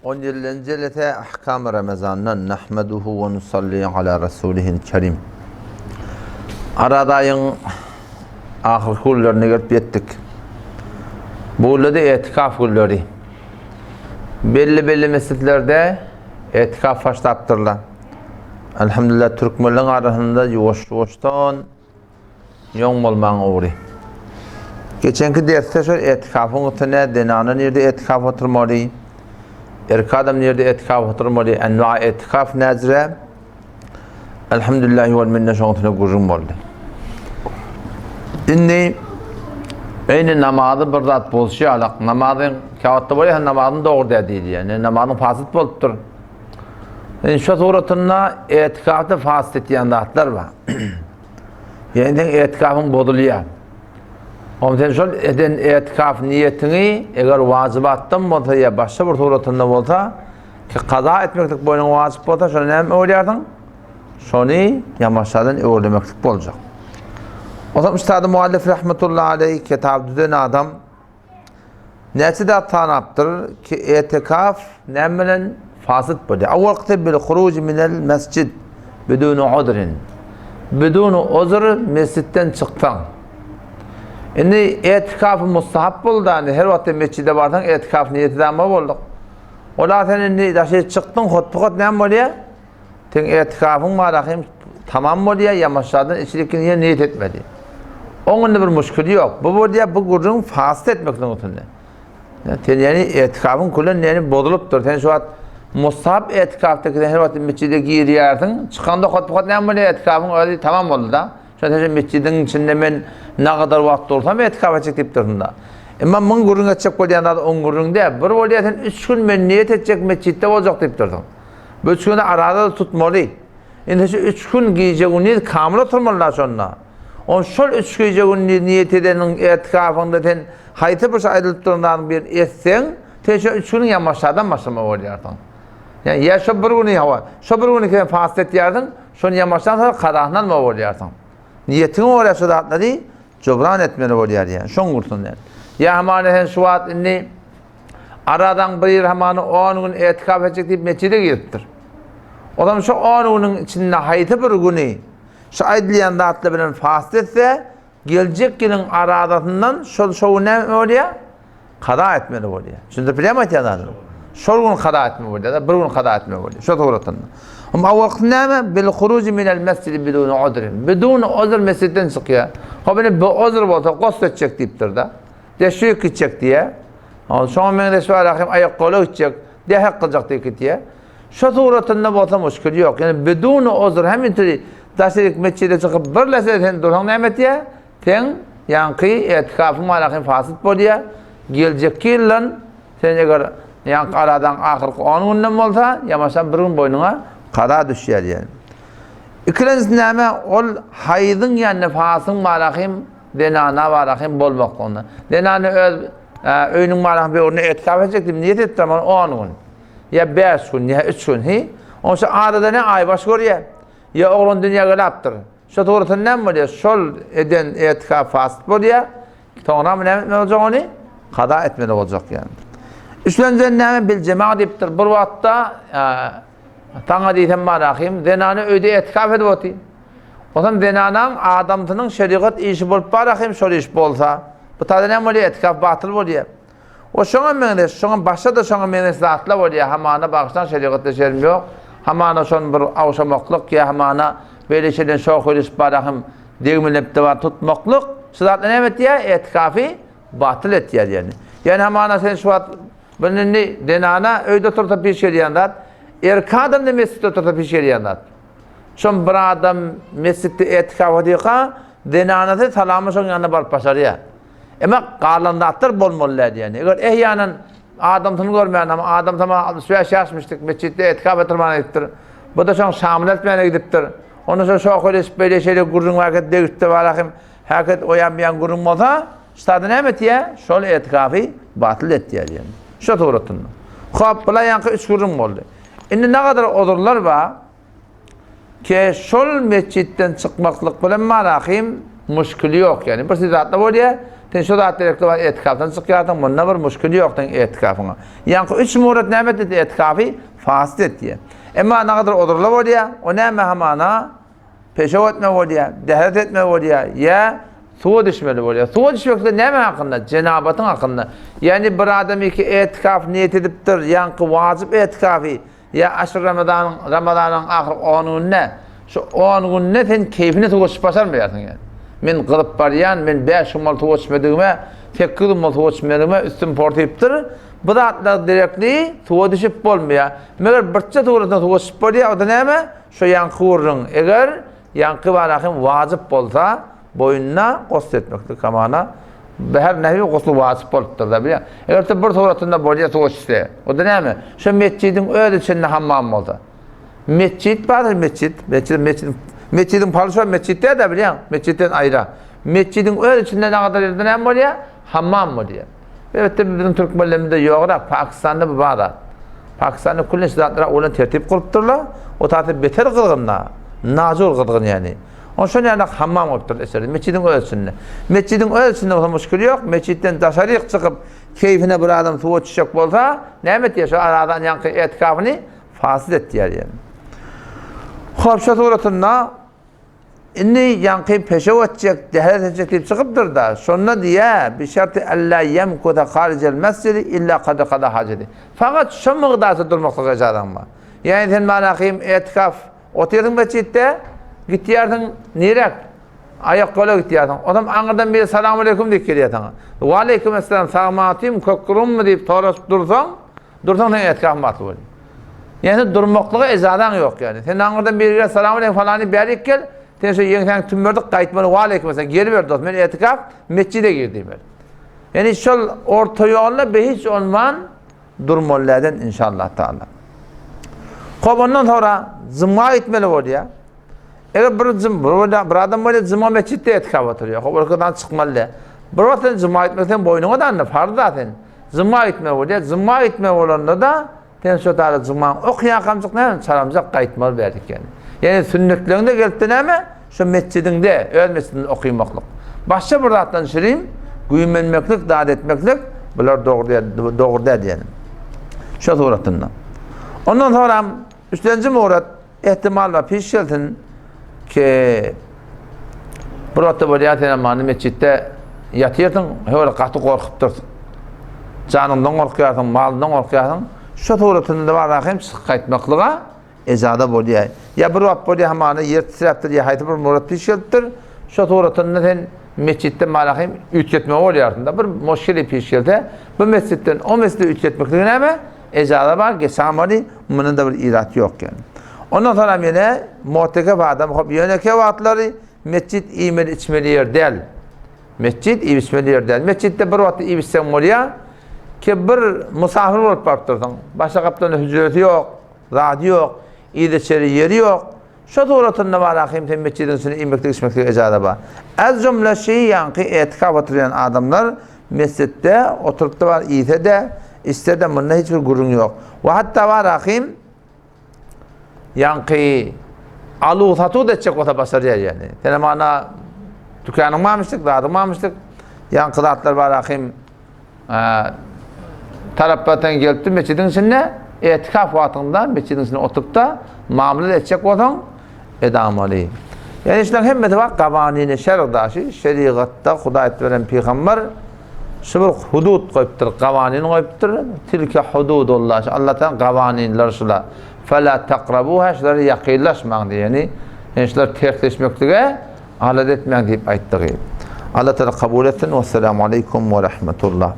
17-nji jelese Ahkam-y Ramazandan Nahmeduhu we nusalli ala rasulihil kerim. Araz aýyň ahyrky günlerine gelip ýetdik. Bu günlerde etikaf günleri. Belli-belli mesjitlerde etikaf başlapdyrlar. Elhamdülillah türkmenlerin arasynda ýuwaş-ýuwaşdan Ýoň bolmaň ugry. Geçenki dersde şol etikafyň üstüne zenana nirde etikaf oturmaly, erkek adam nirde etikaf oturmaly, enwa etikaf näzire. Elhamdülillahi wal minne şoň üstüne gürrüň boldy. Indi eýni namazy bir zat bolşy ýalak, namazyň käwagtda bolýar, namazyň dogry däl diýilýär. Ýani namazyň fasyt bolupdyr. Indi şu suratynda etikafda fasyt etýän zatlar bar. Ýani seň etikafyň bozulýar. Onda sen şol eden etikaf niýetiňi eger wajybatdan bolsa ýa başga bir suratynda bolsa, ki kaza etmeklik boýnuňa wajyp bolsa, şony näme öwürýärsiň? Şony ýamaşadan öwürlemeklik boljak. Onsoň Üstady Muallif rahmetullahi aleýh kitap düzen adam Näçe zat sanapdyr ki etikaf näme bilen fasyt bolýar. Awalkysy bil huruj minel mesjid biduni uzrin. Biduni uzr mesjitden çyksaň. Indi etikaf mustahap boldy, indi her wagtda mesjide barsaň etikaf niýeti zama bolduk. Ola sen indi daşy çykdyň, hotbukat näme bolýar? Seň etikafyň bar ahim tamam bolýar, ýamaşadan içilik niýe niýet etmedi. Oň indi bir muşkili ýok. Bu bolýar, bu gürrüň fasyt etmekligiň üstünde. Sen ýani etikafyň külen ýani bozulypdyr. Sen şu wagt mustahap etikafda sen her wagt mesjide girýärsiň, çykanda hotbukat näme bolýar, etikafyň özi tamam boldy-da. Şo sen mesjidiň içinde men nagadar wagt dursam etikaf etjek diýip dursun-da. Emma muň gürrüň etjek bolýan zady oň gürrüň däl. Bir bolýar sen üç gün men niýet etjek mesjitde boljak diýip dursuň. Bu üç güni arada tutmaly. Indi şu üç gün gije-gündiz kamyl oturmaly-da şonda. On şol üç gije-gündiz niýet edeniň etikafyňda sen haýsy bir şu aýdylyp duran zadyň birini etseň, sen şo üç günüň ýamaşadan başlamaly bolýarsyň. Ýa ýa şo bir güni hawa, şo bir güni sen fast etýärsiň, şony ýamaşdan soň kazasyny almaly bolýarsyň. Niýetiňe görä şu zatlary jubran etmeli bolýar ýa. Şoň gursun ýa. Ýa hamana sen şu wagt indi Aradan bir ýyl hamany on gün etikaf etjek diýip metjide giripdir. Olam şu on günüň içinde haýsy bir güni şu aýdylýan zatlar bilen fast etse, geljek ýylyň arazasyndan şol şo gün näme bolýar? Kaza etmeli bolýar. Düşündirip bilýärmi aýtýan zadymy? Şol gün kaza etmeli bolýar, bir gün kaza etmeli bolýar. Şo suratynda. Amma awalky näme? Bil huruji minel mesjidi biduni uzrin. Biduni uzr mesjidden çykýar. Hop indi bu uzr bolsa gosl etjek diýipdir-de. Deşik gitjek diýýär. Şoňa meňzeş bar ahim aýak gola gitjek, dehek kyljak diýip gitýär. Şo suratynda bolsa muşkil ýok. Ýani bidun uzr hem intili daşaryk metjide çykyp bir lese sen dursaň näme etýär? Seň ýaňky etikafyň bar ahim fasyt bolýar. Geljekki ýyldan sen eger ýaňky aradan ahyrky 10 günden bolsa, ýamaşan bir gün boýnuňa kaza düşýär diýen. Ikilenjisi näme? Ol haýzyň ýa nifasyň bar ahim Zenana barahym bolmaklygynda. Zenany öz öýüniň barahym böwrüne etikaf etjek diýip niýet etdi, ama 10 gün. Ýa 5 gün, ýa 3 gün. Hi. Onça arada ne aýbaş görýär. Ýa oglan dünýä gelapdyr. Şo suratynda näme bolýar? Şol eden etikaf fasyt bolýar. Soňra näme etmeli boljak ony? Kaza etmeli boljak ýani. Üçlenjen näme bil jema diýipdir. Bir wagtda saňa diýsem barahym, zenany öýde etikaf edip otyr. Onsoň zenanaň adamsynyň şerigat işi bolup bar ahym şol iş bolsa, bu taýda näme bolýar etikaf batyl bolýar. O şoňa meňzeş, şoňa başga-da şoňa meňzeş zatlar bolýar, hamana bagyşlaň şerigatda şerim ýok, hamana şony bir awşamaklyk ýa hamana beýle şeyden şoh edişip bar ahym degmelepde bar tutmaklyk, şu zatlar näme etýär etikafy batyl etýär ýani. Ýani hamana sen şu wagt bir indi zenana öýde otursa piş gelýän zat, erkek adam-da mesjitde otursa piş gelýän zat. Şon bir adam mesjitde etikaf otyka, zenanasy salama şoň ýanyna baryp başarýar. Emma galan zatlar bolmaly däl diýen. Eger ehýanan adamsyny görmän, ama adam tamam 65 ýaşmyşdyk, mesjitde etikaf oturmana gidipdir. Bu da şoň şamyny eltmäne gidipdir. Onda şo şoh edişip beýle şeýle gürrüň weket degişdi barahym. Häket oýan biýan gürrüň bolsa, ştada näme etýär? Şol etikafy batyl etýär diýen. Şo suratynda. Hop, bular ýaňky üç gürrüň boldy. Indi nagadar ozurlar bar. Ke şol mesjitden çykmaklyk bilen marahym muşkili ýok ýani bir zatlar bolýar. Sen şu zat gerekli bar etikafdan çykýarsyň, munda bir muşkil ýok seň etikafyňa. Ýaňky üç murat näme etdi etikafy? Fasit etdi. Emma nagadyr ozurly bolýar, o näme hamana peşew etme bolýar, dähret etme bolýar, ýa suwa düşmeli bolýar. Suwa düşmekde näme hakynda? Jenabatyň hakynda. Ýagny bir adam iki etikaf niýet edipdir, ýaňky wajyp etikafy Ýa aşyr Ramazanyň, Ramazanyň ahyr on gününe, şu on günde sen keýfine suwa düşüp başarmaýarsyň ýa. Men gyzyp barýan, men bäş gün bolup suwa düşmedigime, sekiz gün bolup suwa düşmedigime üstüm porsypdyr. Bu zatlar derekli suwa düşüp bolmaýar. Meger birçe suratda suwa düşüp bolýar, o-da näme? Şo ýaňky gürrüň. Eger ýaňky barahym wajyp bolsa, boýnuna gusl etmeklik hamana her nähili gusl wajyp bolupdyr da bilýän. Eger bir suratynda bolýar suwa düşse, o-da näme? Şo metjidiň öz içinde hammam bolsa. Metjit bardyr metjit, metjit, metjit, metjidiň paly şo metjit däl-de bilýän, metjitden aýra. Metjidiň öz içinde nagadar ýerde näme bolýar? Hammam bolýar. Elbetde biziň türkmenlerimizde ýograk, Pakistanda bu bar zat. Pakistanda külli zatlara olan tertip gurupdyrlar. O taýda beter gyzgyn-da, najur gyzgyn ýani. Onşon ýaly hammam bolupdyr içerde, metjidiň öz içinde. Metjidiň öz içinde bolsa muşkil ýok, metjitden daşaryk çykyp, keýfine bir adam suwa düşjek bolsa, näme etýär? Şo aradan ýaňky etikafyny fasyt etýär ýani. Hop, şo suratynda indi ýaňky peşew etjek, dehret etjek diýip çykypdyr-da, şonda diýýär, bi şerti alla ýemkusa harijel mesjidi illa kada kada hajeti. Fakat şo mygdarda durmaklyga ejazaň bar. Ýani sen manahym etikaf Otyrsyň metjitde, gitýärsiň niräk? Aýakgola gitýärsiň. Onam aňyrdan biri salamaleýkum diýip gelýär saňa. Waleýkim esselam, sagmatymy, kökgurummy diýip soraşyp dursaň, dursaň seň etkafyň batyl bolýar. Ýagny durmaklyga ejazaň ýok ýagny. Sen aňyrdan biri gelip salamaleýkum falany bärik gel, sen şo ýeňsäňi tümmerdik gaýtmaly waleýkim esselam geliber dost men etikaf metjide gir diýmeli. Ýagny şol orta ýolda behiç onman durmaly däden inşallah taala. Hop ondan sonra juma gitmeli bolýar. Eger bir jum bir, bir adam bolýar juma mesjitde etikap oturýar. Hop orkadan çykmaly däl. Bir wagt sen juma gitmek sen boýnuňa da farz da sen. Juma gitmeli bolýar. Juma gitmeli bolanda da sen şu taýda juma okaýarkamjyk näme çalamjak gaýtmaly berdik ýani. Ýani sünnetlerinde gelipdi näme? Şu mesjidiňde, öz mesjidiňde okymaklyk. Başga bir zatdan şirin güýmenmeklik, zat etmeklik, bular dogry dogry däl diýenim. Şu suratynda. Ondan soňra üçlenji murat ehtimal bar piş gelsin ki bir wagtda bolýar sen many mesjitde ýatyrsyň, höwre gaty gorkup dursuň. Janyňdan gorkýarsyň, malyndan gorkýarsyň. Şu suratynda bar hem çykyp gaýtmaklyga Ejada bolýar. Ýa bir wagt bolýar hamana ýer titräpdir ýa haýsy bir murat piş gelipdir. Şo suratynda sen mesjitde malahym üýtgetmeli bolýarsyň-da. Bir moşkeli piş gelse, bu mesjitden o mesjide üýtgetmekligi näme? Ejaza bar, geçamaly, munda bir irat ýok ýani. Ondan soňra ýene mu'tekef adam hop ýönekeý wagtlary mesjit iýmeli içmeli ýer däl. Mesjit iýip içmeli ýer däl. Mesjitde bir wagtda iýip içseň bolýar ki bir musafir bolup baryp dursuň. Başga gapdalda hüjresi ýok. Zady ýok, yz-içeri ýeri ýok. Şo suratynda bar ahym sen metjidiň içinde iýmeklik içmeklige ejaza bar. Ez jümle şi ýaňky etikaf oturýan adamlar mesjitde oturypda bar iýse-de, içse-de munda hiç bir gürrüň ýok. We hatda bar ahym ýaňky aluw-satuw-da etjek bolsa başarýar ýagny. Senem ana dükanyň barmyşdyk, zadyň barmyşdyk. Ýaňky zatlar bar ahym Taraplardan gelipdi mesjidiň içinde, etikaf wagtyňda mesjidiň içinde oturyp-da mamla etjek bolsaň, edamaly. Ýani şularyň hemmesi bar gawanini şergdaşy, şerigatda Hudaý aýdyp beren pygamber şu bir hudud goýupdyr, gawanin goýupdyr. Tilke hududullah, Allah Taala gawaninler şular. Fela takrabuha, şulara ýakynlaşmaň diýeni. Ýani şular tersleşmeklige Alada etmäň diýip aýtdygy. Allah Taala kabul etsin. Wesselamu aleýkum we rahmetullah.